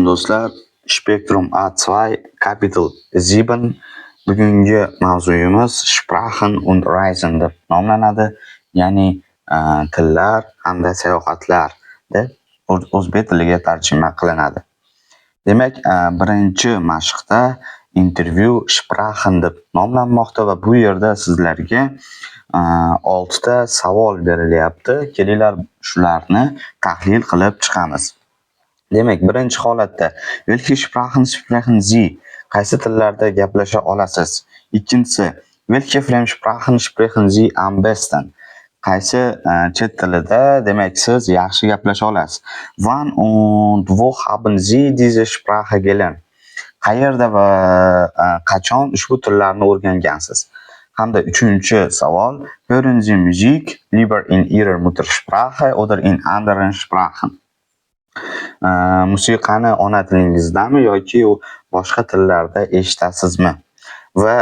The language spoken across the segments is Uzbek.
alaykum, do'stlar. Spektrum A2 Kapitel 7. Bugungi mavzuyimiz Sprachen und Reisen deb nomlanadi. Ya'ni tillar hamda sayohatlar deb o'zbek tiliga tarjima qilinadi. Demak, birinchi mashqda Interview Sprachen deb nomlanmoqda va bu yerda sizlarga oltita savol berilyapti. Kelinglar, shularni tahlil qilib chiqamiz. Demak, birinchi holatda "Welche Sprachen sprechen Sie?" Qaysi tillarda gaplasha olasiz? Ikkinchisi, "Welche Fremdsprachen sprechen Sie am besten?" Qaysi chet tilida, demak, siz yaxshi gaplasha olasiz? "Wann und wo haben Sie diese Sprache gelernt?" Qayerda va qachon ushbu tillarni o'rgangansiz? Hamda uchinchi savol, "Hören Sie Musik lieber in Ihrer Muttersprache oder in anderen Sprachen?" Musiqani ona tilingizdami yoki u boshqa tillarda eshitasizmi? Va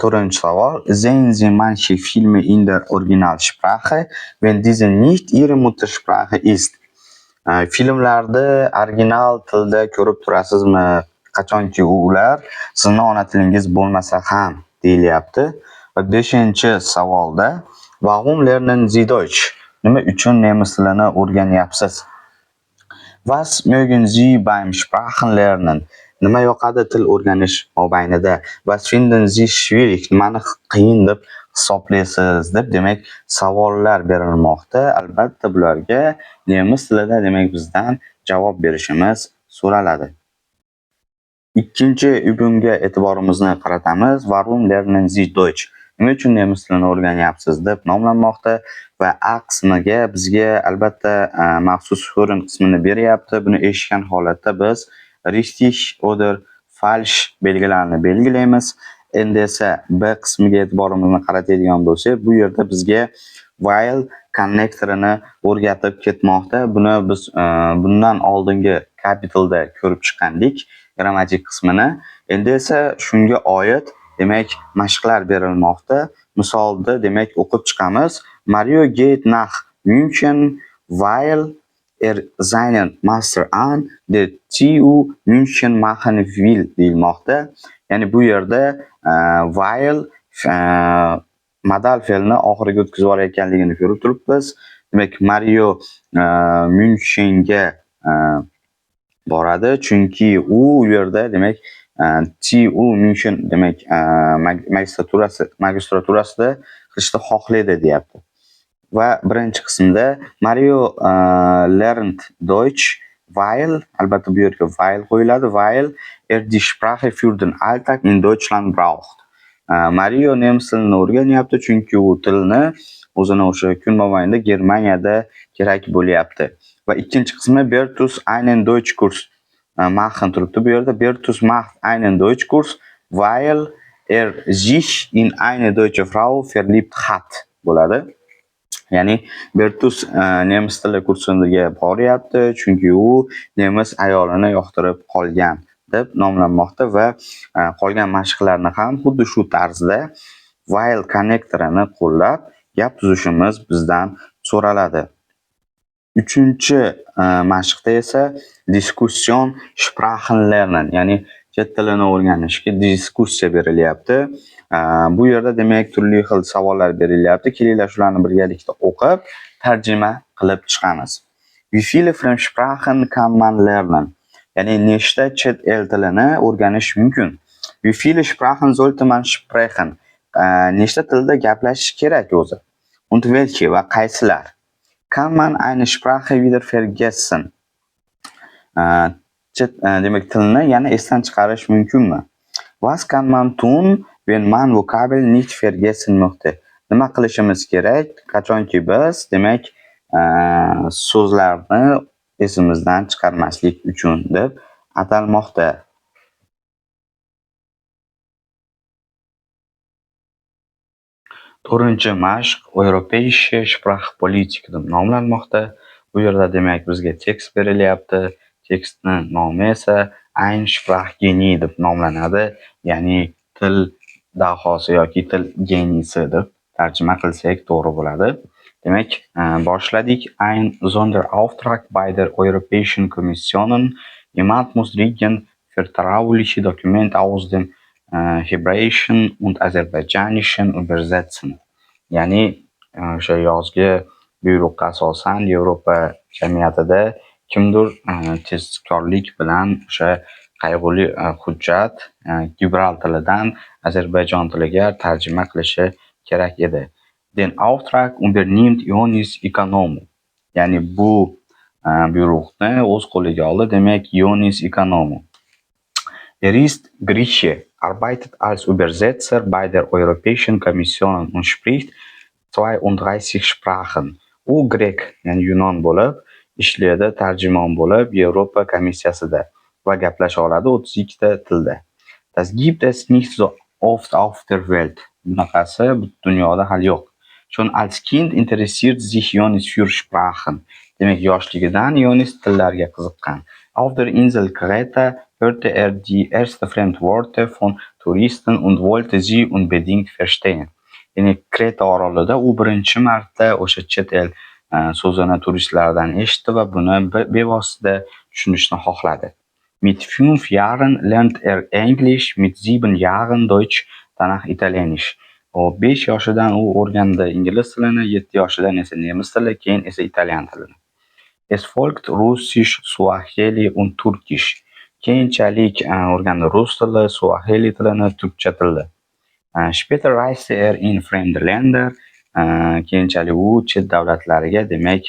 to'rtinchi savol, "Sehen Sie manche Filme in der Originalsprache, wenn diese nicht Ihre Muttersprache ist?" Filmlarni original tilda ko'rib turasizmi, qachonki ular sizni ona tilingiz bo'lmasa ham, deyilyapti. Va beshinchi savolda, "Warum lernen Sie Deutsch?" Nima uchun nemis tilini o'rganyapsiz? "Was mögen Sie beim Sprachenlernen?" Nima yoqadi til o'rganish mobaynida? "Was finden Sie schwierig?" Nimani qiyin deb hisoblaysiz, deb, demak, savollar berilmoqda. Albatta, bularga nemis tilida, demak, bizdan javob berishimiz so'raladi. Ikkinchi Übungga e'tiborimizni qaratamiz. "Warum lernen Sie Deutsch?" Nima uchun nemis tilini o'rganyapsiz, deb nomlanmoqda va A qismiga bizga, albatta, maxsus hören qismini beryapti. Buni eshitgan holatda biz richtig oder falsch belgilarini belgilaymiz. Endi esa B qismiga e'tiborimizni qaratadigan bo'lsak, bu yerda bizga weil konnektorini o'rgatib ketmoqda. Buni biz bundan oldingi Kapitelda ko'rib chiqqandik, grammatik qismini. Endi esa shunga oid, demak, mashqlar berilmoqda. Misolda, demak, o'qib chiqamiz. Mario geht nach München, weil er seinen Master an der TU München machen will, deyilmoqda. Ya'ni bu yerda weil modal fe'lni oxiriga o'tkazib yuborayotganligini ko'rib turibmiz. Demak, Mario Münchenga boradi, chunki u yerda, demak, TU München, demak, magistraturasida qilishni xohlaydi, deyapti. Va birinchi qismda Mario lernt Deutsch, weil, albatta, bu yerga weil qo'yiladi, weil er die Sprache für den Alltag in Deutschland braucht. Mario nemis tilini o'rganyapti, chunki u tilni o'zini o'sha kun mobaynida Germaniyada kerak bo'lyapti. Va ikkinchi qismi Bertus einen Deutschkurs machen turibdi bu yerda. Bertus macht einen Deutschkurs, weil er sich in eine deutsche Frau verliebt hat bo'ladi. Ya'ni Bertus nemis tili kursiga boryapti, chunki u nemis ayolini yoqtirib qolgan, deb nomlanmoqda va qolgan mashqlarni ham xuddi shu tarzda weil konnektorini qo'llab gap tuzishimiz bizdan so'raladi. Uchinchi mashqda esa Diskussion Sprachen lernen, ya'ni chet tilini o'rganishga diskussiya berilyapti. Bu yerda, demak, turli xil savollar berilyapti. Kelinglar, shularni birgalikda o'qib, tarjima qilib chiqamiz. Wie viele Fremdsprachen kann man lernen? Ya'ni nechta chet el tilini o'rganish mumkin? Wie viele Sprachen sollte man sprechen? Nechta tilda gaplashish kerak o'zi? Und welche, va qaysilar? Kann man eine Sprache wieder vergessen? Chet, demak, tilni yana esdan chiqarish mumkinmi? Was kann man tun, wenn man Vokabeln nicht vergessen möchte? Nima qilishimiz kerak, qachonki biz, demak, so'zlarni esimizdan chiqarmaslik uchun, deb atalmoqda. To'rtinchi mashq Europäische Sprachpolitik deb nomlanmoqda. Bu yerda, demak, bizga tekst berilyapti. Tekstni nomi esa Ein Sprachgenie deb nomlanadi. Ya'ni til dahosi yoki til geniysi deb tarjima qilsak to'g'ri bo'ladi. Demak, boshladik. Ein Sonderauftrag bei der Europäischen Kommission Jemand muss dringend vertrauliche Dokumente aus dem Hebräischen und Aserbaidschanischen übersetzen. Ya'ni o'sha yozgi buyruqqa asosan Yevropa jamiyatida kimdir tezkorlik bilan o'sha qayg'uli hujjat gibral tilidan Ozarbayjon tiliga tarjima qilishi kerak edi. Den Auftrag übernimmt Ioannis Ikonomu. Ya'ni bu buyruqni o'z qo'liga oldi, demak, Ioannis Ikonomu. Er ist Grieche, arbeitet als Übersetzer bei der Europäischen Kommission und spricht 32 Sprachen. U grek, ya'ni yunon bo'lib, ishlaydi tarjimon bo'lib Yevropa komissiyasida va gaplasha oladi 32 ta tilda. Das gibt es nicht so oft auf der Welt. Bunaqasi dunyoda hali yo'q. Schon als Kind interessiert sich Ioannis für Sprachen. Demak, yoshligidan Ioannis tillarga qiziqqan. Auf der Insel Kreta hörte er die ersten Fremdworte von Touristen und wollte sie unbedingt verstehen. Ya'ni Kreta orolida u birinchi marta o'sha chet el so'zini turistlardan eshitdi va buni bevosita tushunishni xohladi. Mit 5 Jahren lernt er Englisch, mit 7 Jahren Deutsch, danach Italienisch. Hop, 5 yoshidan u o'rgandi ingliz tilini, 7 yoshidan esa nemis tili, keyin esa italyan tilini. Es folgt Russisch, Suaheli und Türkisch. Keyinchalik o'rgandi rus tili, suaheli tilini, turkcha tilni. Später reiste er in fremde Länder. Keyinchalik u chet davlatlarga, demak,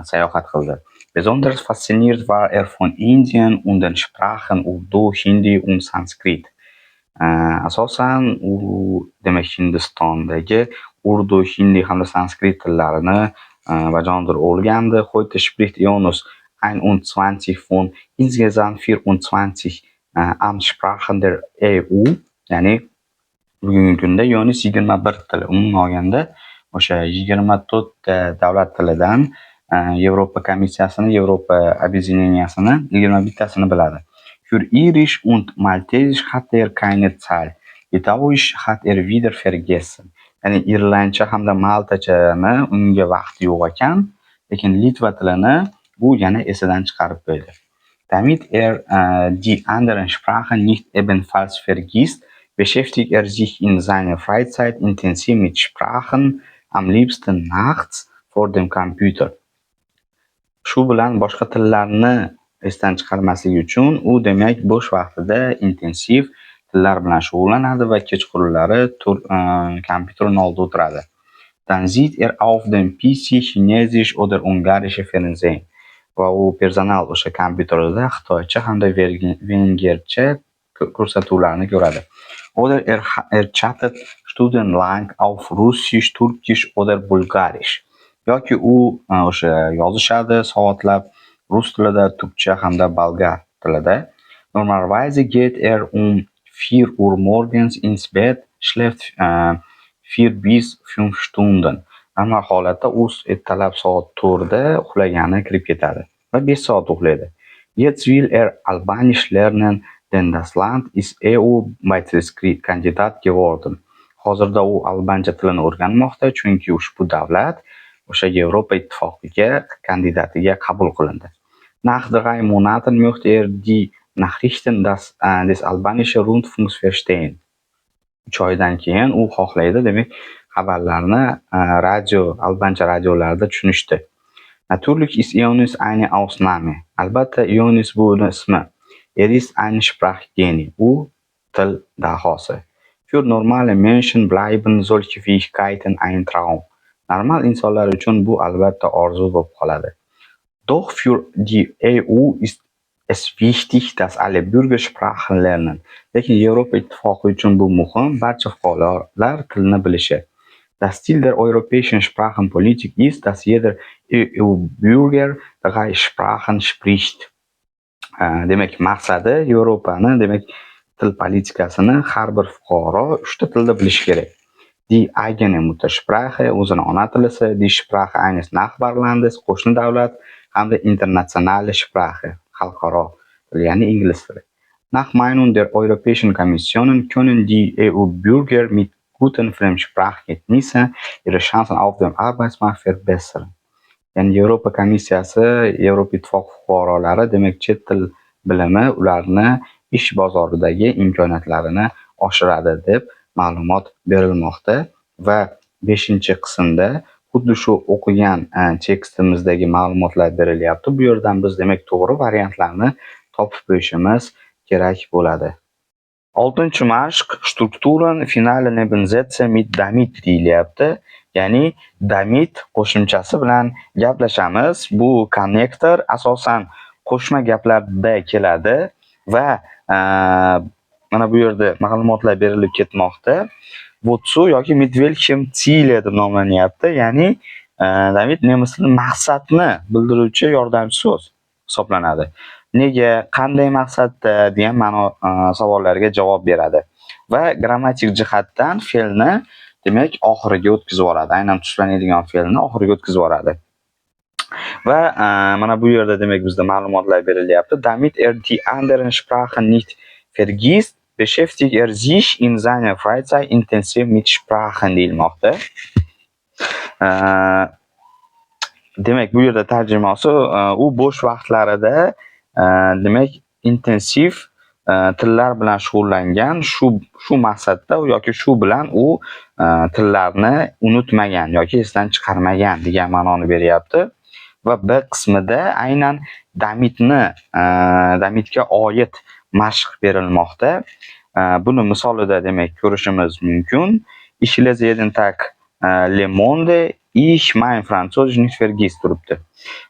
sayohat qildi. Besonders fasziniert war er von Indien und den Sprachen Urdu, Hindi und Sanskrit. Asosan u, demak, Hindistondagi urdu, hindi hamda sanskrit tillarini bajonidil o'rgandi. Heute spricht Ioannis 21 von insgesamt 24 Amtssprachen der EU. Ya'ni bugungi kunda Ioannis 21 til, umuman olganda o'sha 24 ta davlat tilidan Yevropa komissiyasini, Yevropa объединения sini 21 tasini biladi. Für Irisch und Maltesisch hatte er keine Zeit. Litauisch hat er wieder vergessen. Ya'ni irlandcha hamda maltachani unga vaqti yo'q ekan, lekin litva tilini bu yana esidan chiqarib qo'ydi. Damit er die anderen Sprachen nicht ebenfalls vergisst, beschäftigt er sich in seiner Freizeit intensiv mit Sprachen, am liebsten nachts vor dem Computer. Shu bilan boshqa tillarni esdan chiqarmaslik uchun u, demak, bo'sh vaqtida intensiv tillar bilan shug'ullanadi va kechqurunlari kompyuterni oldida o'tiradi. Dann sieht er auf dem PC Chinesisch oder Ungarische Fernsehen. Va u personal o'sha kompyuterida xitoycha hamda vengercha ko'rsatuvlarni ko'radi. Oder er chattet stundenlang auf Russisch, Türkisch oder Bulgarisch. Yoki u o'sha yozishadi soatlab rus tilida, turkcha hamda bolgar tilida. Normalerweise geht er um 4 Uhr morgens ins Bett, schläft 4 bis 5 Stunden. Normal holatda u ertalab soat 4da uxlagani kirib ketadi va 5 soat uxlaydi. Jetzt will er Albanisch lernen, denn das Land ist EU-Beitrittskandidat geworden. Hozirda u albancha tilini o'rganmoqda, chunki ushbu davlat o'sha Yevropa Ittifoqiga kandidatiga qabul qilindi. Nach 3 Monaten möchte er die Nachrichten des albanischen Rundfunks verstehen. 3 oydan keyin u xohlaydi, demak, xabarlarni radio, albancha radiolarda tushunishdi. Natürlich ist Ioannis eine Ausnahme. Albatta, Ioannis bu uni ismi. Er ist ein Sprachgenie. U til dahosi. Für normale Menschen bleiben solche Fähigkeiten ein Traum. Normal insonlar uchun bu albatta orzu bo'lib qoladi. Doch für die EU ist es wichtig, dass alle Bürger Sprachen lernen. Lekin Yevropa Ittifoqi uchun bu muhim, barcha fuqarolar tilni bilishi. Das Ziel der europäischen Sprachenpolitik ist, dass jeder EU-Bürger drei Sprachen spricht. Demak, maqsadi Yevropani, demak, til politikasini har bir fuqaro uchta tilda bilishi kerak. Die eigene Muttersprache, o'zini ona tilisi, die Sprache eines Nachbarlandes, qo'shni davlat hamda internationale Sprache, xalqaro til, ya'ni ingliz tili. Nach Meinung der Europäischen Kommission können die EU-Bürger mit guten Fremdsprachkenntnissen ihre Chancen auf dem Arbeitsmarkt verbessern. Ya'ni Yevropa komissiyasi, Yevropa Ittifoqi fuqarolari, demak, chet til bilimi ularni ish bozoridagi imkoniyatlarini oshiradi deb ma'lumot berilmoqda. Va beshinchi qismda xuddi shu o'qigan tekstimizdagi ma'lumotlar berilyapti. Bu yerdan biz, demak, to'g'ri variantlarni topib qo'yishimiz kerak bo'ladi. Oltinchi mashq "Strukturen finale Nebensätze mit damit" deyilyapti. Ya'ni damit qo'shimchasi bilan gaplashamiz. Bu konnektor asosan qo'shma gaplarda keladi va mana bu yerda ma'lumotlar berilib ketmoqda. Wozu yoki mit welchem Ziele deb nomlanyapti. Ya'ni damit nemis tilida maqsadni bildiruvchi yordamchi so'z hisoblanadi. Nega, qanday maqsadda degan ma'no, savollarga javob beradi. Va grammatik jihatdan fe'lni, demak, oxiriga o'tkazib yuboradi. Aynan tuslanadigan fe'lni oxiriga o'tkazib yuboradi. Va mana bu yerda, demak, bizda ma'lumotlar berilyapti. Damit er die anderen Sprachen nicht vergisst, beschäftigt er sich in seiner Freizeit intensiv mit Sprachen deyilmoqda. Demak, bu yerda tarjimasi u bo'sh vaqtlarida, demak, intensiv tillar bilan shug'ullangan, shu maqsadda yoki shu bilan u tillarni unutmagan yoki esdan chiqarmagan degan ma'noni beryapti. Va B qismida aynan damitga oid mashq berilmoqda. Buni misolida, demak, ko'rishimiz mumkin. Ich lese jeden Tag Le Monde, ich mein Französisch nicht vergiss turibdi.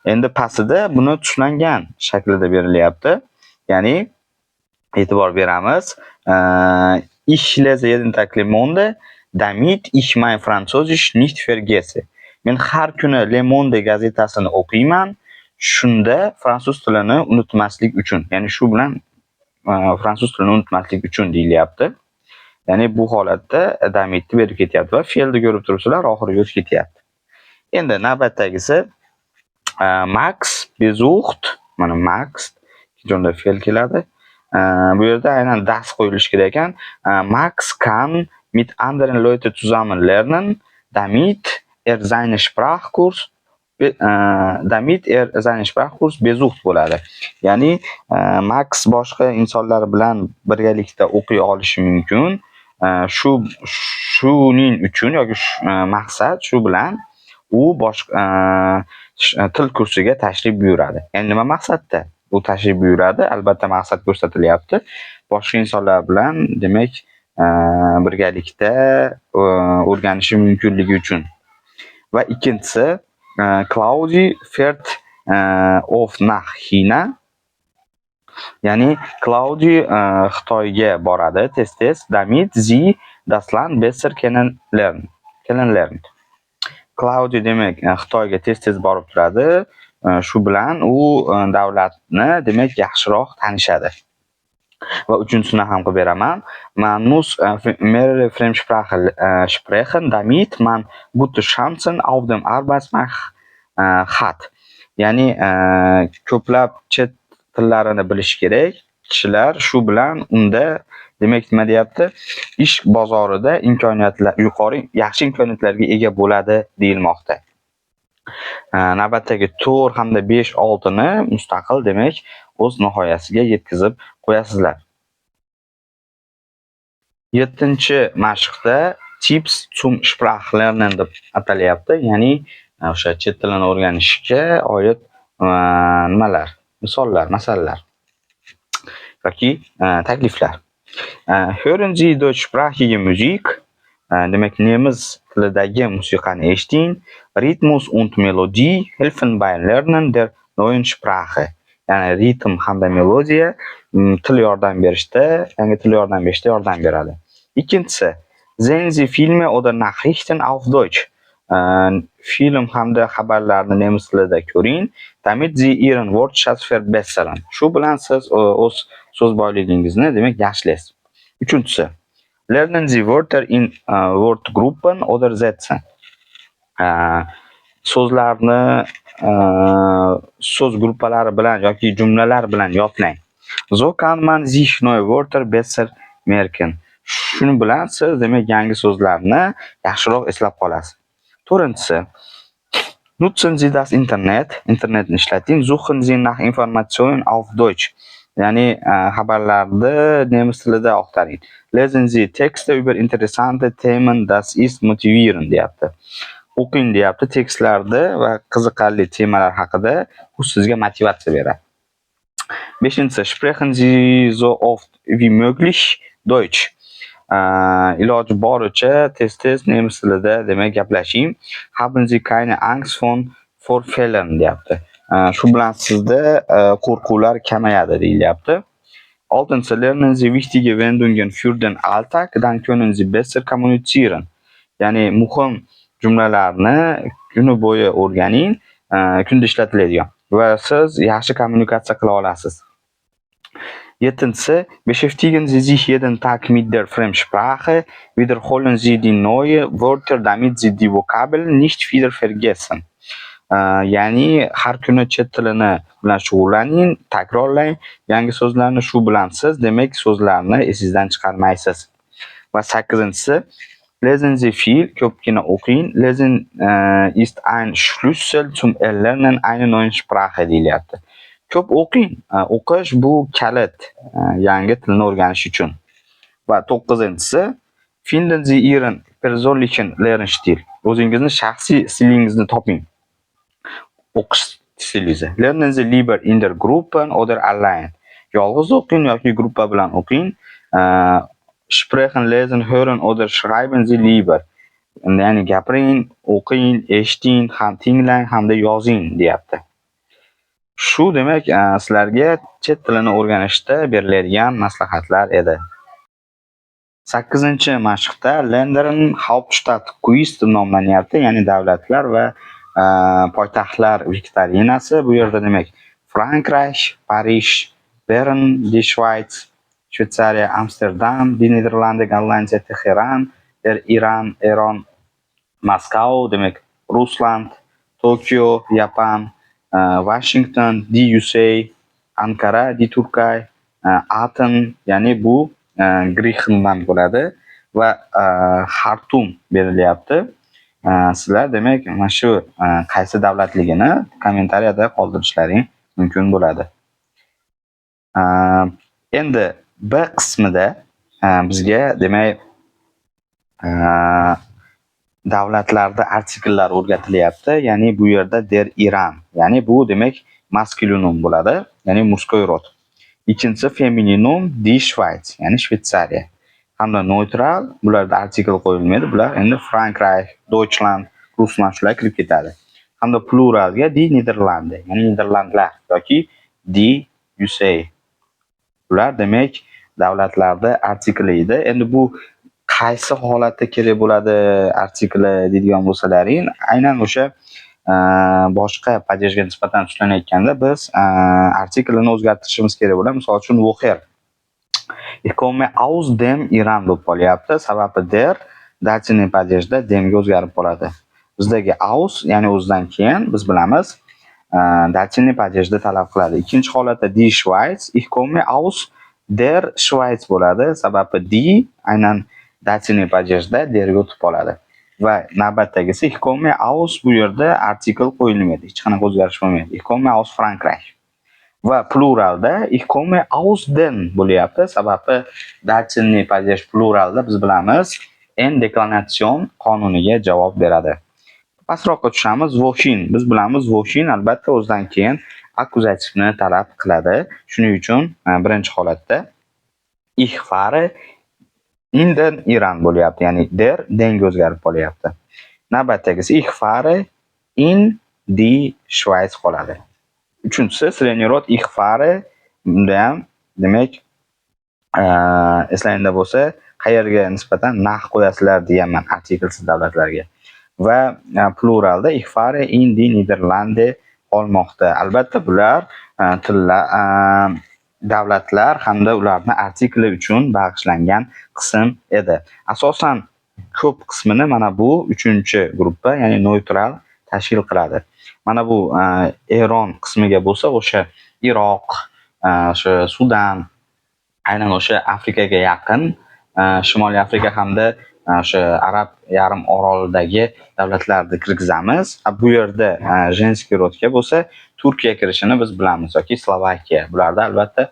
Endi pastida buni tuslangan shaklida berilyapti. Ya'ni e'tibor beramiz. Ich lese jeden Tag Le Monde, damit ich mein Französisch nicht vergesse. Men har kuni Le Monde gazetasini o'qiyman, shunda fransuz tilini unutmaslik uchun. Ya'ni shu bilan fransuz tilini unutmaslik uchun deyilyapti. Ya'ni bu holatda damitni berib ketyapti va fe'lni ko'rib turibsizlar, oxiriga o'tib ketyapti. Endi navbatdagisi Max besucht, mana Max ikkinchi o'rinda fe'l keladi. Bu yerda aynan das qo'yilishi kerak ekan. Max kann mit anderen Leuten zusammen lernen, damit er seinen Sprachkurs besucht bo'ladi. Ya'ni Max boshqa insonlar bilan birgalikda o'qiy olishi mumkin. Shuning uchun yoki maqsad shu bilan u boshqa til kursiga tashrif buyuradi. Ya'ni nima maqsadda u tashrif buyuradi? Albatta, maqsad ko'rsatilyapti. Boshqa insonlar bilan, demak, birgalikda o'rganishi mumkinligi uchun. Va ikkinchisi Claudi fährt oft nach China. Ya'ni Claudi Xitoyga boradi tez-tez, damit sie das Land besser kennenlernt. Claudi, demak, Xitoyga tez-tez borib turadi. Shu bilan u davlatni, demak, yaxshiroq tanishadi. Va uchinchisini ham qilib beraman. Man muss mehrere Fremdsprachen sprechen, damit man gute Chancen auf dem Arbeitsmarkt hat. Ya'ni ko'plab chet tillarini bilish kerak kishilar, shu bilan unda, demak, nima deyapti? Ish bozorida imkoniyatlar yuqori, yaxshi imkoniyatlarga ega bo'ladi deyilmoqda. Navbatdagi 4 hamda 5, 6 ni mustaqil, demak, o'z nihoyasiga yetkazib qo'yasizlar. Yettinchi mashqda Tipps zum Sprachlernen deb atalyapti. Ya'ni o'sha chet tilini o'rganishga oid nimalar, misollar, masallar yoki takliflar. Hören Sie deutschsprachige Musik. Demak, nemis tilidagi musiqani eshiting. Rhythmus und Melodie helfen beim Lernen der neuen Sprache. Ya'ni ritm hamda melodiya til yordam berishda, yangi til yordam berishda yordam beradi. Ikkinchisi, sehen Sie Filme oder Nachrichten auf Deutsch. Film hamda xabarlarni nemis tilida ko'ring. Damit Sie Ihren Wortschatz verbessern. Shu bilan siz o'z so'z boyligingizni, demak, yaxshilaysiz. Uchinchisi, lernen Sie Wörter in Wortgruppen oder Sätzen. So'zlarni so'z gruppalari bilan yoki jumlalar bilan yodlang. So kann man sich neue Wörter besser merken. Shuni bilan siz, demak, yangi so'zlarni yaxshiroq eslab qolasiz. To'rtinchisi, Nutzen Sie das Internet, internetni ishlating. Suchen Sie nach Informationen auf Deutsch. Ya'ni xabarlarni nemis tilida axtaring. Lesen Sie Texte über interessante Themen, das ist motivierend, deyapti. O'qing, deyapti, tekstlarni va qiziqarli temalar haqida, bu sizga motivatsiya beradi. Beshinchisi, sprechen Sie so oft wie möglich Deutsch. Iloji boricha tez-tez nemis tilida, demak, gaplashing. Haben Sie keine Angst von vor Fehlern, deyapti. Shu bilan sizda qo'rquvlar kamayadi, deyilyapti. Oltinchisi, lernen Sie wichtige Wendungen für den Alltag, dann können Sie besser kommunizieren. Ya'ni muhim jumlalarni kuni bo'yi o'rganing, kunda ishlatiladigan va siz yaxshi kommunikatsiya qila olasiz. Yettinchisi, beschäftigen Sie sich jeden Tag mit der Fremdsprache, wiederholen Sie die neue Wörter, damit Sie die Vokabeln nicht wieder vergessen. Ya'ni har kuni chet tilini bilan shug'ullaning, takrorlang yangi so'zlarni, shu bilan siz, demak, so'zlarni esingizdan chiqarmaysiz. Va sakkizinchisi, lesen Sie viel, ko'pgina o'qing. Lesen ist ein Schlüssel zum Erlernen einer neuen Sprache, deyilyapti. Ko'p o'qing. O'qish bu kalit yangi tilni o'rganish uchun. Va to'qqizinchisi, finden Sie Ihren persönlichen Lernstil. O'zingizni shaxsiy stilingizni toping. O'qish stilingizni. Lernen Sie lieber in der Gruppe oder allein. Yolg'iz o'qing yoki gruppa bilan o'qing. Sprechen, lesen, hören oder schreiben Sie lieber. Ya'ni gapiring, o'qing, eshiting, ham tinglang hamda yozing, deyapti. Shu, demak, sizlarga chet tilini o'rganishda beriladigan maslahatlar edi. Sakkizinchi mashqda Länder und Hauptstadt Quiz deb nomlanyapti, ya'ni davlatlar va poytaxtlar viktorinasi. Bu yerda, demak, Frankreich, Parij, Bern, die Schweiz, Shvetsariya, Amsterdam, die Niderlande, Gollandiya, Teheran, der Iran, Eron, Moskau, demak, Russland, Tokio, Yapon, Washington, die USA, Ankara, die Türkei, Aten, ya'ni bu Griechenland bo'ladi va Xartum berilyapti. Sizlar, demak, mana shu qaysi davlatligini kommentariyada qoldirishlaring mumkin bo'ladi. Endi B qismida bizga, demak, davlatlarda artikllar o'rgatilyapti. Ya'ni bu yerda der Iran, ya'ni bu, demak, Maskulinum bo'ladi, ya'ni мужской род. Ikkinchisi Femininum, die Schweiz, ya'ni Shvetsariya. Hamda neutral, bularda artikl qo'yilmaydi. Bular endi Frankreich, Deutschland, Russland, shular kirib ketadi. Hamda pluralga die Niderlande, ya'ni Niderlandlar yoki die USA. Bular, demak, davlatlarda artikli edi. Endi bu qaysi holatda kerak bo'ladi artikli deydigan bo'lsalaring, aynan o'sha boshqa падеж ga nisbatan tuslanayotganda biz artiklini o'zgartirishimiz kerak bo'ladi. Misol uchun, woher. Ich komme aus dem Iran bo'lib qolyapti. Sababi der дательный падеж da dem ga o'zgarib qoladi. Bizdagi aus, ya'ni o'zidan keyin, biz bilamiz, дательный падеж da talab qiladi. Ikkinchi holatda die Schweiz, ich komme aus der Schweiz bo'ladi. Sababi die aynan дательный падеж da der ga o'tib qoladi. Va navbatdagisi ich komme aus, bu yerda artikl qo'yilmaydi. Hech qanaqa o'zgarish bo'lmaydi. Ich komme aus Frankreich. Va pluralda ich komme aus den bo'lyapti. Sababi дательный падеж pluralda, biz bilamiz, n deklinatsion qonuniga javob beradi. Pastroqqa tushamiz. Wohin. Biz bilamiz, wohin albatta o'zidan keyin akkuzativni talab qiladi. Shuning uchun birinchi holatda ich fahre in den Iran bo'lyapti. Ya'ni der den ga o'zgarib qolyapti. Navbatdagisi ich fahre in die Schweiz qoladi. Uchinchisi средний род, ich fahre, bunda ham, demak, eslaringda bo'lsa, qayerga nisbatan nach qo'yasizlar deganman artiklsiz davlatlarga. Va pluralda ich fahre in die Niederlande qolmoqda. Albatta, bular tillar, davlatlar hamda ularni artikli uchun bag'ishlangan qism edi. Asosan ko'p qismini mana bu uchinchi gruppa, ya'ni neutral tashkil qiladi. Mana bu Eron qismiga bo'lsa, o'sha Iroq, o'sha Sudan, aynan o'sha Afrikaga yaqin, Shimoliy Afrika hamda O'sha Arab yarim orolidagi davlatlarni kirgizamiz. Bu yerda женский род ga bo'lsa Turkiya kirishini biz bilamiz yoki Slovakiya. Bularda albatta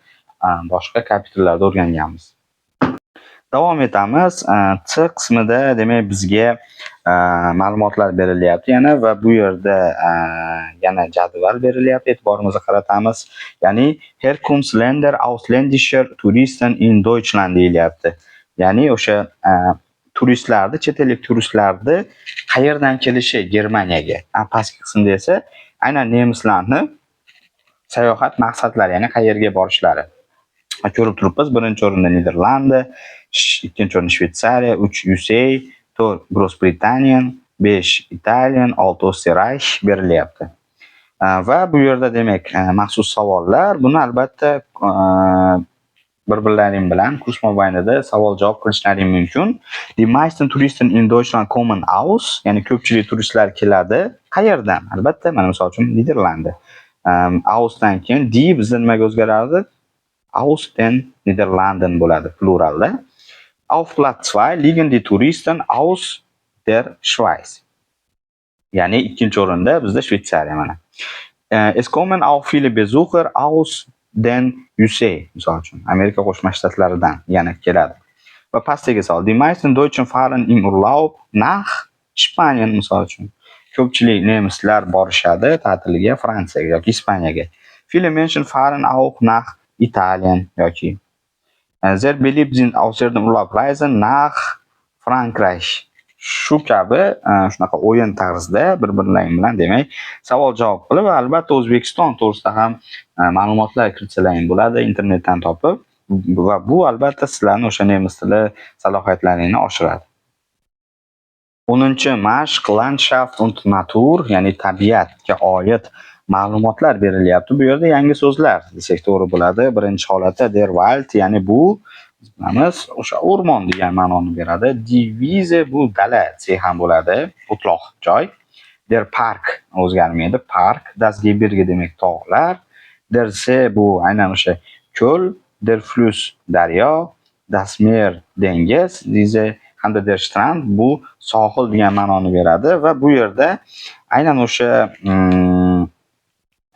boshqa Kapitel larda o'rganganmiz. Davom etamiz. C qismida, demak, bizga ma'lumotlar berilyapti yana va bu yerda yana jadval berilyapti. E'tiborimizni qaratamiz. Ya'ni Herkunftsländer ausländischer Touristen in Deutschland deyilyapti. Ya'ni o'sha turistlarni, chet ellik turistlarni qayerdan kelishi Germaniyaga. Pastki qismda esa aynan nemislarni sayohat maqsadlari, ya'ni qayerga borishlari. Ko'rib turibmiz, birinchi o'rinda Niderlandiya, ikkinchi o'rinda Shvetsariya, 3 USA, 4 Großbritaniya, 5 Italiya, 6 Österreich berilyapti. Va bu yerda, demak, maxsus savollar. Buni albatta bir-birlaring bilan kurs mobaynida savol-javob qilishlaring mumkin. Die meisten Touristen in Deutschland kommen aus, ya'ni ko'pchilik turistlar keladi. Qayerdan? Albatta, mana misol uchun Niderlandiya. Aus dan keyin die bizda nimaga o'zgaradi? Aus den Niederlanden bo'ladi pluralda. Auf Platz 2 liegen die Touristen aus der Schweiz. Ya'ni ikkinchi o'rinda bizda Shvetsariya mana. Es kommen auch viele Besucher aus den USA, misol uchun Amerika Qo'shma Shtatlaridan yana keladi. Va pastdagi savol: Die meisten Deutschen fahren im Urlaub nach Spanien, misol uchun. Ko'pchilik nemislar borishadi ta'tilga Fransiyaga yoki Ispaniyaga. Viele Menschen fahren auch nach Italien yoki sehr beliebt sind außerdem Urlaubsreisen nach Frankreich. Shu kabi shunaqa o'yin tarzida bir-birlaring bilan, demak, savol-javob qilib va albatta O'zbekiston to'g'risida ham ma'lumotlar kiritsalaring bo'ladi internetdan topib va bu albatta sizlarni o'sha nemis tili salohiyatlaringni oshiradi. 10 mashq Landschaft und Natur, ya'ni tabiatga oid ma'lumotlar berilyapti. Bu yerda yangi so'zlar desak to'g'ri bo'ladi. Birinchi holatda der Wald, ya'ni bu biz bilamiz, o'sha o'rmon degan ma'noni beradi. Die Wiese bu dala desak ham bo'ladi, o'tloq joy. Der Park o'zgarmaydi, park. Das Gebirge demak tog'lar. Der See bu aynan o'sha ko'l, der Fluss daryo, das Meer dengiz, diese hamda der Strand bu sohil degan ma'noni beradi va bu yerda aynan o'sha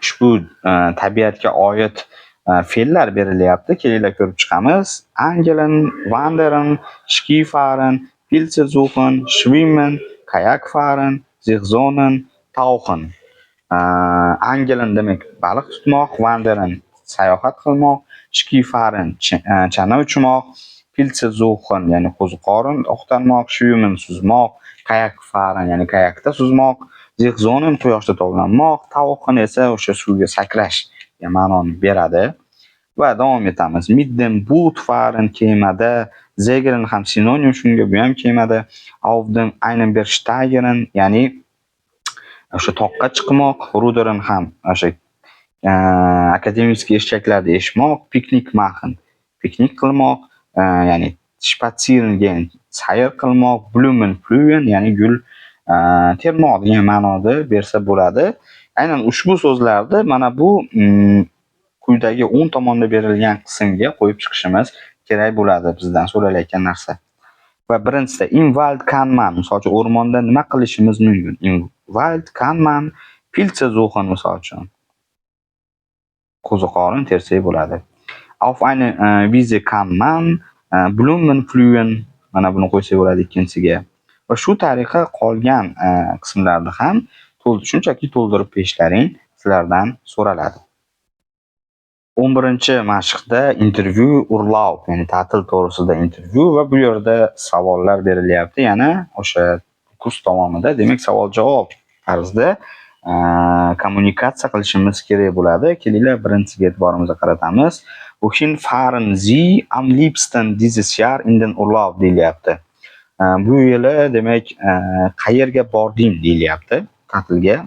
ushbu tabiatga oid fe'llar berilyapti. Kelinglar, ko'rib chiqamiz. Angeln, wandern, Skifahren, Pilze suchen, schwimmen, Kajak fahren, sich sonnen, tauchen. Angeln demak baliq tutmoq, wandern sayohat qilmoq, Skifahren chana uchmoq, Pilze suchen ya'ni qo'ziqorin axtarmoq, schwimmen suzmoq, Kajak fahren ya'ni kayakda suzmoq, sich sonnen quyoshda tovlanmoq, tauchen esa o'sha suvga sakrash degan ma'noni beradi. Va davom etamiz. Mit dem Boot fahren kemada, segeln ham sinonim shunga, bu ham kemada. Auf dem einen Berg steigen, ya'ni o'sha toqqa chiqmoq, rudern ham o'sha akademический eshaklarda eshmoq, Picknick machen piknik qilmoq, ya'ni spazieren gehen sayr qilmoq, Blumen pflücken ya'ni gul termoq degan ma'noda bersa bo'ladi. Aynan ushbu so'zlarni mana bu quyidagi o'ng tomonda berilgan qismga qo'yib chiqishimiz kerak bo'ladi bizdan so'ralayotgan narsa. Va birinchisida im Wald kann man, misol uchun, o'rmonda nima qilishimiz mumkin? Im Wald kann man Pilze suchen, misol uchun. Qo'ziqorin tersak bo'ladi. Auf eine Wiese kann man Blumen pflücken, mana buni qo'ysak bo'ladi ikkinchisiga. Va shu tariqa qolgan qismlarni ham shunchaki to'ldirib berishlaring sizlardan so'raladi. 11 mashqda intervyu Urlaub, ya'ni ta'til to'g'risida intervyu va bu yerda savollar berilyapti. Yana o'sha kurs davomida, demak, savol-javob tarzida kommunikatsiya qilishimiz kerak bo'ladi. Kelinglar, birinchisiga e'tiborimizni qaratamiz. Wohin fahren Sie am liebsten dieses Jahr in den Urlaub deyilyapti. Bu yili, demak, qayerga bording deyilyapti ta'tilga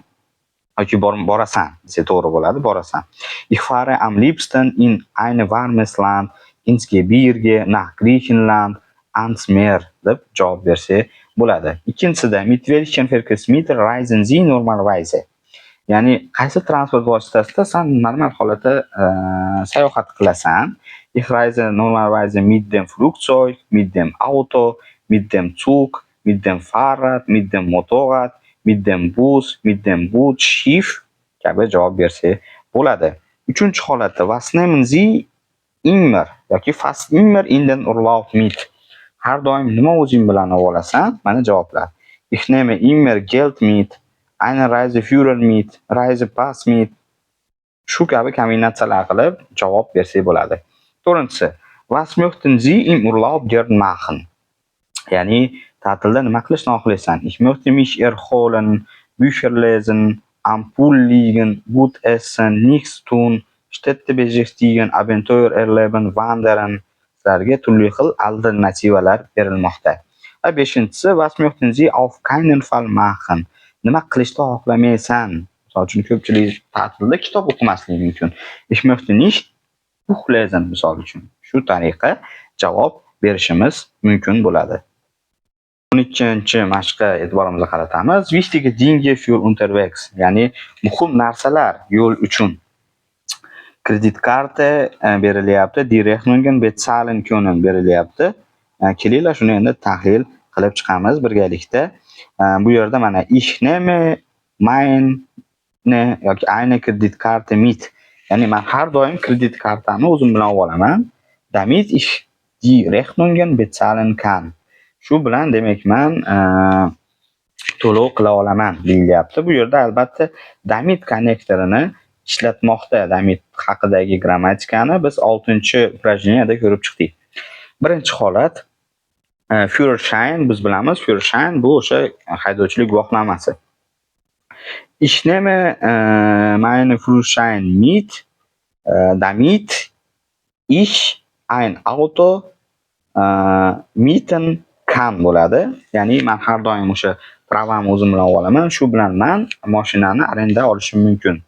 yoki borasan desa to'g'ri bo'ladi, borasan. Ich fahre am liebsten in ein warmes Land, ins Gebirge, nach Griechenland, ans Meer deb javob bersak bo'ladi. Ikkinchisida mit welchen Verkehrsmittel reisen Sie normalerweise? Ya'ni qaysi transport vositasida san normal holatda sayohat qilasan? Ich reise normalerweise mit dem Flugzeug, mit dem Auto, Mit dem Zug, mit dem Fahrrad, mit dem Motorrad, mit dem Bus, mit dem Boot, Schiff kabi javob bersak bo'ladi. Uchinchi holatda was nehmen Sie immer yoki fast immer in den Urlaub mit? Har doim nima o'zing bilan olib olasan? Mana javoblar. Ich nehme immer Geld mit, einen Reiseführer mit, Reisepass mit. Shu kabi kombinatsiyalar qilib javob bersak bo'ladi. To'rtinchisi, was möchten Sie im Urlaub gern machen? Ya'ni ta'tilda nima qilishni xohlaysan? Ich möchte mich erholen, Bücher lesen, am Pool liegen, gut essen, nichts tun, Städte besichtigen, Abenteuer erleben, wandern. Sizlarga turli xil alternativalar berilmoqda. Va beshinchisi, was möchten Sie auf keinen Fall machen? Nima qilishni xohlamaysan? Misol uchun, ko'pchilik ta'tilda kitob o'qimasligi mumkin. Ich möchte nicht Buch lesen, misol uchun. Shu tariqa javob berishimiz mumkin bo'ladi. 12 mashqqa e'tiborimizni qaratamiz. Wichtige Dinge für unterwegs, ya'ni muhim narsalar yo'l uchun. Kreditkarte berilyapti, die Rechnungen bezahlen können berilyapti. Kelinglar, shuni endi tahlil qilib chiqamiz birgalikda. Bu yerda mana ich nehme meine yoki eine Kreditkarte mit. Ya'ni men har doim kredit kartani o'zim bilan olib olaman. Damit ich die Rechnungen bezahlen kann. Shu bilan, demak, man to'lov qila olaman deyilyapti. Bu yerda albatta damit konnektorini ishlatmoqda. Damit haqidagi grammatikani biz 6-упражнение da ko'rib chiqdik. Birinchi holat, Führerschein, biz bilamiz, Führerschein bu o'sha haydovchilik guvohnomasi. Ich nehme meinen Führerschein mit, damit ich ein Auto mieten kann bo'ladi. Ya'ni men har doim o'sha права mni o'zim bilan olib olaman. Shu bilan man mashinani arenda olishim mumkin.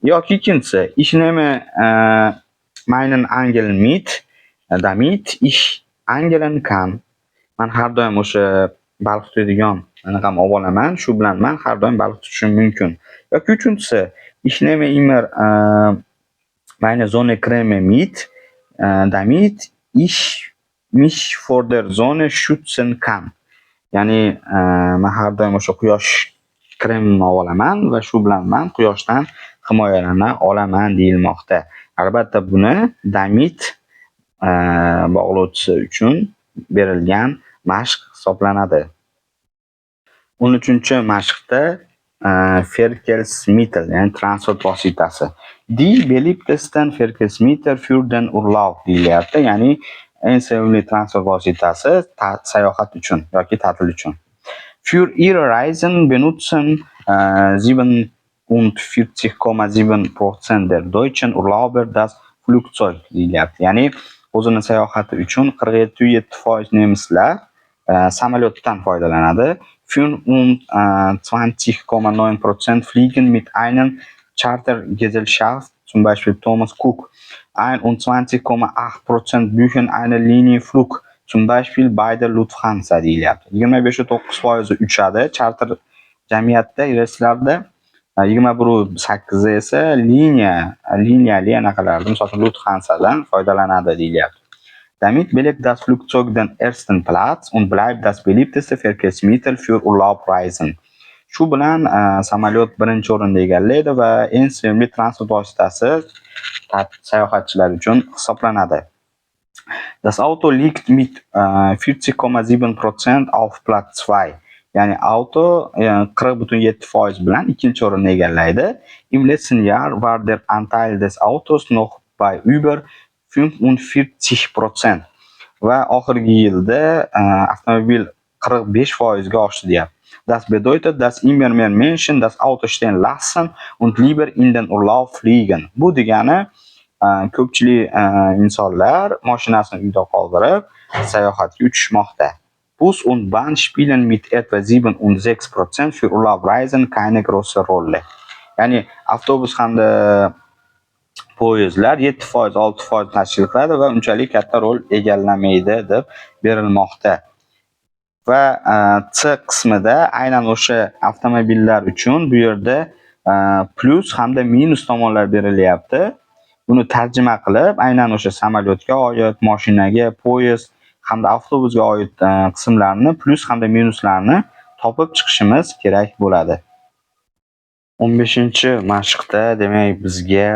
Yoki ikkinchisi, ich nehme meinen Angel mit, damit ich angeln kann. Man har doim o'sha baliq tutadigan anaqamni olib olaman. Shu bilan man har doim baliq tutishim mumkin. Yoki uchinchisi, ich nehme immer meine Sonnencreme mit, damit ich mich vor der Sonne schützen kann. Ya'ni man har doim o'sha quyosh kremimni olib olaman va shu bilan man quyoshdan himoyalana olaman deyilmoqda. Albatta, buni damit bog'lovchisi uchun berilgan mashq hisoblanadi. 13-mashqda Verkehrsmittel, ya'ni transport vositasi. Die beliebtesten Verkehrsmittel für den Urlaub deyilyapti. Ya'ni eng sevimli transport vositasi sayohat uchun yoki ta'til uchun. Für ihre Reisen benutzen 47,7% der deutschen Urlauber das Flugzeug deyilyapti. Ya'ni o'zini sayohati uchun 47,7% nemislar samolyotdan foydalanadi. 25,9% fliegen mit einer Chartergesellschaft, zum Beispiel Thomas Cook. 21,8% buchen einen Linienflug, zum Beispiel bei der Lufthansa deyilyapti. 25,9% uchadi charter jamiyatda, reyslarda, 21,8 esa liniyali anaqalarda, misol uchun, Lufthansadan foydalanadi deyilyapti. Damit belegt das Flugzeug den ersten Platz und bleibt das beliebteste Verkehrsmittel für Urlaubsreisen. Shu bilan samolyot birinchi o'rinni egallaydi va eng sevimli transport vositasi sayohatchilar uchun hisoblanadi. Das Auto liegt mit 40,7% auf Platz 2. Ya'ni auto 40,7% bilan ikkinchi o'rinni egallaydi. Im letzten Jahr war der Anteil des Autos noch bei über 45%. Va oxirgi yilda avtomobil 45% ga oshdi deyapti. Das bedeutet, dass immer mehr Menschen das Auto stehen lassen und lieber in den Urlaub fliegen. Bu degani ko'pchilik insonlar mashinasini uyda qoldirib, sayohatga uchishmoqda. Bus und Bahn spielen mit etwa 7 und 6% für Urlaubsreisen keine große Rolle. Ya'ni avtobus hamda poyezdlar 7%, 6% tashkil qiladi va unchalik katta rol egallamaydi deb berilmoqda. Va C qismida aynan o'sha avtomobillar uchun bu yerda plyus hamda minus tomonlar berilyapti. Buni tarjima qilib, aynan o'sha samolyotga oid, mashinaga, poyezd Hamda avtobusga oid qismlarni, plyus hamda minuslarni topib chiqishimiz kerak bo'ladi. 15-mashqda, demak, bizga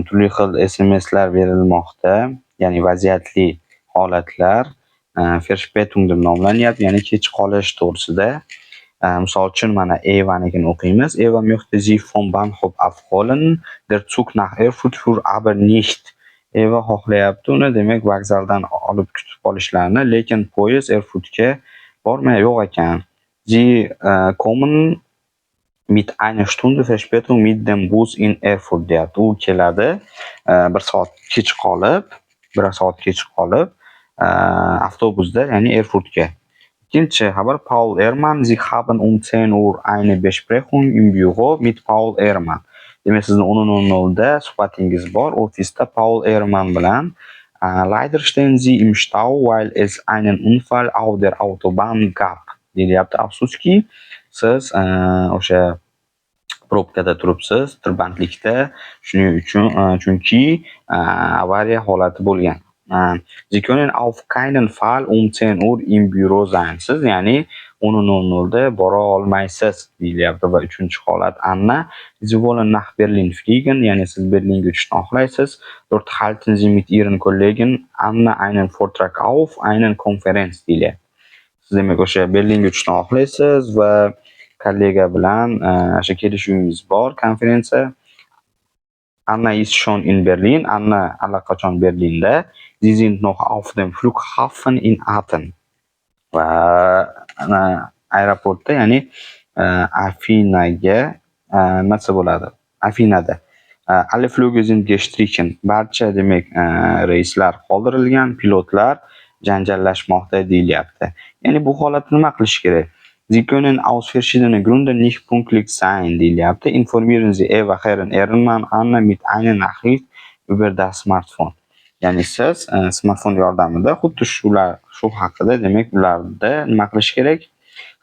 turli xil SMSlar berilmoqda, ya'ni vaziyatli holatlar, Verspätung deb nomlanyapti, ya'ni kech qolish to'g'risida. Misol uchun, mana Evanikini o'qiymiz. Eva möchte Sie vom Bahnhof abholen, der Zug nach Erfurt fuhr aber nicht. Eva xohlayapti uni, demak, vokzaldan olib kutib olishlarini, lekin poyezd Erfurtga bormay yo'q ekan. Sie kommen mit einer Stunde Verspätung mit dem Bus in Erfurt deyapti. U keladi bir soat kech qolib, bir soat kech qolib avtobusda, ya'ni Erfurtga. Ikkinchi xabar: Paul Erman, Sie haben um 10 Uhr eine Besprechung im Büro mit Paul Erman. Demak, sizni 10:00 da suhbatingiz bor ofisda Paul Erman bilan. Leider stehen Sie im Stau, weil es einen Unfall auf der Autobahn gab, deyilyapti. Afsuski, siz o'sha пробка da turibsiz, tirbandlikda, shuning uchun, chunki avariya holati bo'lgan. Sie können auf keinen Fall um 10 Uhr im Büro sein. Siz, ya'ni, 10:00 da bora olmaysiz, deyilyapti. Va uchinchi holat: Anna, Sie wollen nach Berlin fliegen, ya'ni siz Berlinga uchishni xohlaysiz. Dort halten Sie mit Ihren Kollegen Anna einen Vortrag auf einer Konferenz, deyilyapti. Siz, demak, o'sha Berlinga uchishni xohlaysiz va kollega bilan o'sha kelishuvingiz bor, konferensiya. Anna ist schon in Berlin. Anna allaqachon Berlinda. Sie sind noch auf dem Flughafen in Athen. Va aeroportda, ya'ni Afinaga, nima desa bo'ladi? Afinada. Alle Flüge sind gestrichen. Barcha, demak, reyslar qoldirilgan, pilotlar janjallashmoqda, deyilyapti. Ya'ni bu holatda nima qilish kerak? Sie können aus verschiedenen Gründen nicht pünktlich sein, deyilyapti. Informieren Sie Eva, Herrn Ehrenmann, Anna mit einer Nachricht über das Smartphone. Ya'ni siz smartfon yordamida xuddi shular shu haqida, demak, ularni nima qilish kerak?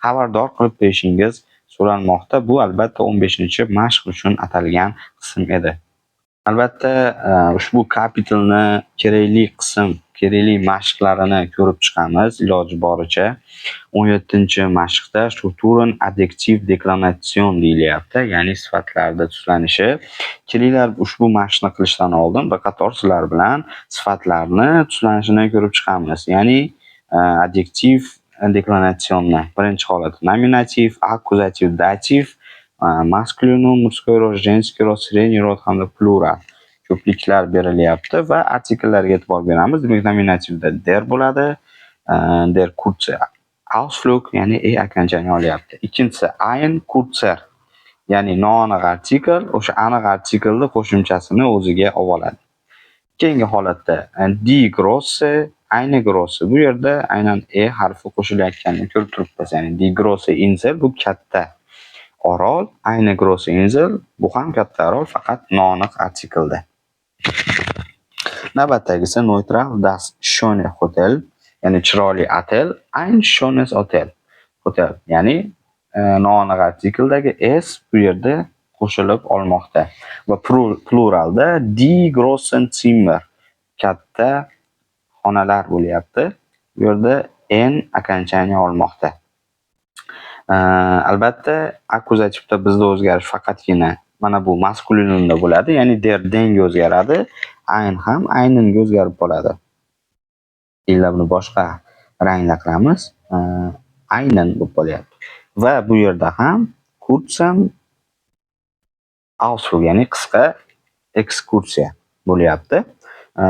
Xabardor qilib berishingiz so'ralmoqda. Bu, albatta, 15-mashq uchun atalgan qism edi. Albatta, ushbu Kapitel ni kerakli qism, kerakli mashqlarini ko'rib chiqamiz iloji boricha. 17-mashqda Strukturen Adjektiv Deklination deyilyapti, ya'ni sifatlarda tuslanishi. Kelinglar, ushbu mashqni qilishdan oldin bir qator sizlar bilan sifatlarni tuslanishini ko'rib chiqamiz. Ya'ni Adjektiv Deklinationni birinchi holati Nominativ, Akkuzativ, Dativ, Maskulinum, мужской род, женский род, средний род hamda Plural, ko'pliklar berilyapti va artikllarga e'tibor beramiz. Demak, nominativda der bo'ladi. Der kurze Ausflug, ya'ni e окончание olyapti. Ikkinchisi ein kurzer, ya'ni noaniq artikl o'sha aniq artiklni qo'shimchasini o'ziga olib oladi. Keyingi holatda die große, eine große. Bu yerda aynan e harfi qo'shilayotganini ko'rib turibmiz. Ya'ni die große Insel bu katta orol, eine große Insel bu ham katta orol, faqat noaniq artiklda. Navbatdagisi neutral das schöne Hotel, ya'ni chiroyli otel, ein schönes Hotel. Hotel, ya'ni noaniq artikldagi s bu yerda qo'shilib olmoqda. Va pluralda die großen Zimmer, katta xonalar bo'lyapti. Bu yerda n окончание olmoqda. Albatta, akkuzativda bizda o'zgarish faqatgina mana bu maskulinumda bo'ladi, ya'ni der den ga o'zgaradi, ein ham einen ga o'zgarib qoladi. Illa buni boshqa rangda qilamiz. Einen bo'lib qolyapti. Va bu yerda ham kurzen Ausflug, ya'ni qisqa ekskursiya bo'lyapti.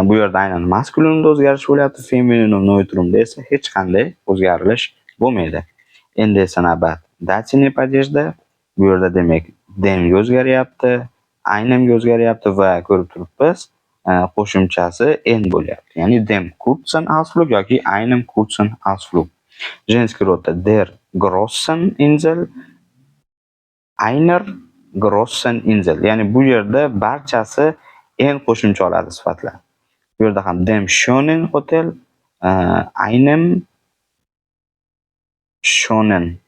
Bu yerda aynan maskulinumda o'zgarish bo'lyapti, Femininum, Neutrumda esa hech qanday o'zgarilish bo'lmaydi. Endi esa navbat дательный падеж da. Bu yerda, demak, dem ga o'zgaryapti, einem ga o'zgaryapti va ko'rib turibmiz, qo'shimchasi n bo'lyapti. Ya'ni dem kurzen Ausflug yoki einem kurzen Ausflug. Женский род da der großen Insel, einer großen Insel. Ya'ni bu yerda barchasi n qo'shimcha oladi sifatlar. Bu yerda ham dem schönen Hotel, einem schönen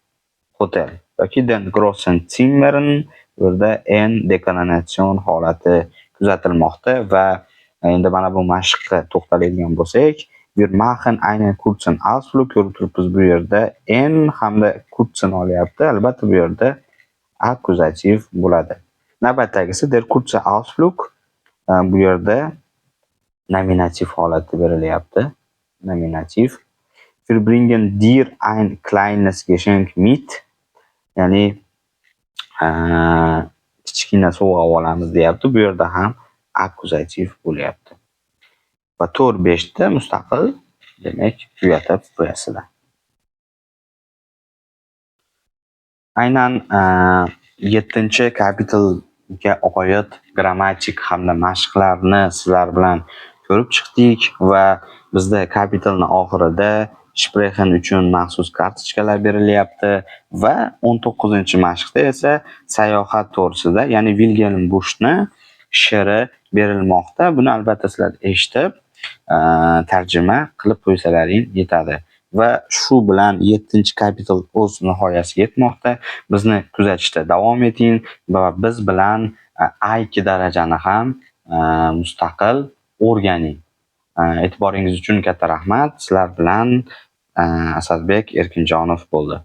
Hotel yoki den großen Zimmern, bu yerda n deklinatsion holati kuzatilmoqda. Va endi mana bu mashqqa to'xtaladigan bo'lsak, Wir machen einen kurzen Ausflug. Ko'rib turibmiz, bu yerda en hamda kurzen olyapti. Albatta, bu yerda Akkusativ bo'ladi. Navbatdagisi der kurze Ausflug, bu yerda Nominativ holatda berilyapti. Nominativ. Wir bringen dir ein kleines Geschenk mit. Ya'ni kichkina sovg'a olamiz deyapti. Bu yerda ham Akkusativ bo'lyapti. Va 4, 5 ta mustaqil, demak, kuzatib qo'yasizlar. Aynan 7-Kapitel ga oid grammatik hamda mashqlarni sizlar bilan ko'rib chiqdik va bizda Kapitelni oxirida Sprechen uchun maxsus kartochkalar berilyapti va 19-mashqda esa sayohat to'g'risida, ya'ni Vilgelm Bushni she'ri berilmoqda. Buni albatta sizlar eshitib, tarjima qilib qo'ysalaring yetadi. Va shu bilan 7-Kapitel o'z nihoyasiga yetmoqda. Bizni kuzatishda davom eting va biz bilan A2 darajani ham mustaqil o'rganing. E'tiboringiz uchun katta rahmat. Sizlar bilan Asadbek Erkinjonov bo'ldi.